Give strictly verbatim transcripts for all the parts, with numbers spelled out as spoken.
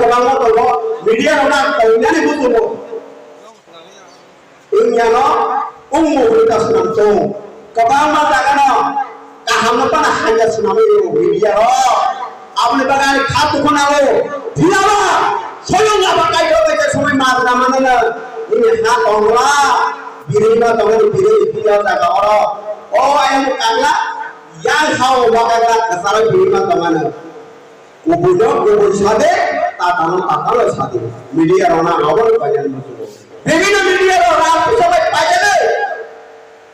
kwbangma tongo, media rok no ang tongmani bujugo. Wngya no wngmo hwnwi ta swnam tongo. Kwbangma jaga no kaham no phano hamya swnamwi rwo media rok. Aboni bagwi ani kha dukho nango. Phiya ba soyong abo Kaitor bai je somoi ma rwna mano no. Nini ha tongla, birima tongmani birima phiya jaga oro. O ayang kagla, yang ha o ma kagla kwcharo birima tongmano. Kubui no kubui sade, tata no tata no sade. Media rok no abo no paijani muchungo. Bibhinno media rok rang puisa bai paijani.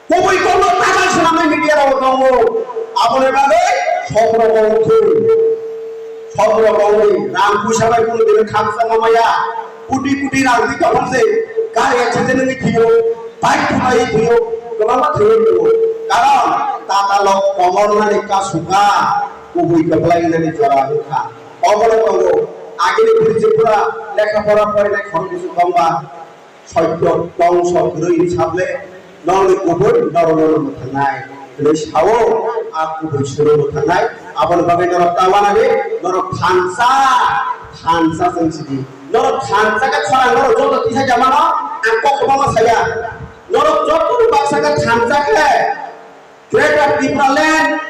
Kubui kokno tatal swnamnai media rok tongo. Aboni bagwi sokro kong thung. Sokro kongwi rang puisa bai kunu dino khakchangma maya. Kuti kuti rang twi tongkha se. Gari accident wngwi thwiyo. Bike thumaiwi thwiyo. Kwbangma thwiwi tongo. Karon tatal rok komor nani kasuka. Kubui kwplai nani jora wngkha. Obono tongo. Agini bwrwi se pura lekha pora porinai khorok bwswk tongba. Sotyo tong sot rwi sable, nongni kubui norok no mwthangnai. Hwnwi sao, a kubui suno mwthangnai. Aboni bagwi norok ta wanani, norok thansa, thansa chwng sidi. Norok thansa khe khorang norok joto tisa jamano, ang kok kwbangma saya. Norok joto baksa khe thansa khe, Greater Tipraland,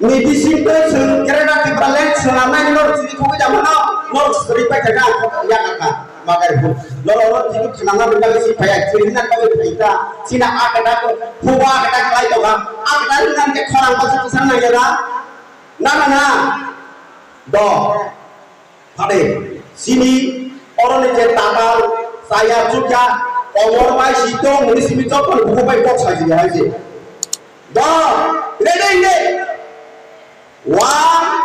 Ni bising twi chwng Greater Tipraland swnamnai norok chini thogwi tongmano, norok swrwi pai thangkha ang yakar kha. Magar bu norok no chini khnana bagwi si phaiya, chini na bagwi phaita, chini akada ko phuba akada khlai tongkha, akada wngkha hwnkhe khorang bwsa bwsa nangya na? Na na na. Do. Phade, chini oroni je tatal, chaya chukya, komor bai si tong, hwnwi simi joto ni bukhuk bai kok sajili hai se. Do, ready, ready. One,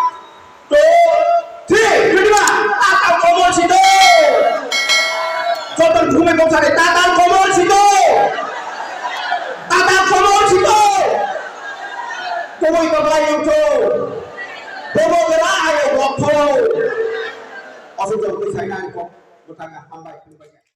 two, three. Ready ba? Tatal komor si tong. Joto ni bukhuk bai kok sajili, tatal komor si tong. Tatal komor si tong. Kubui kwplai wngkhu. Bobo gra ayo bokho. Aswk jor twi saina ani kok bwthanga hambai, hambai.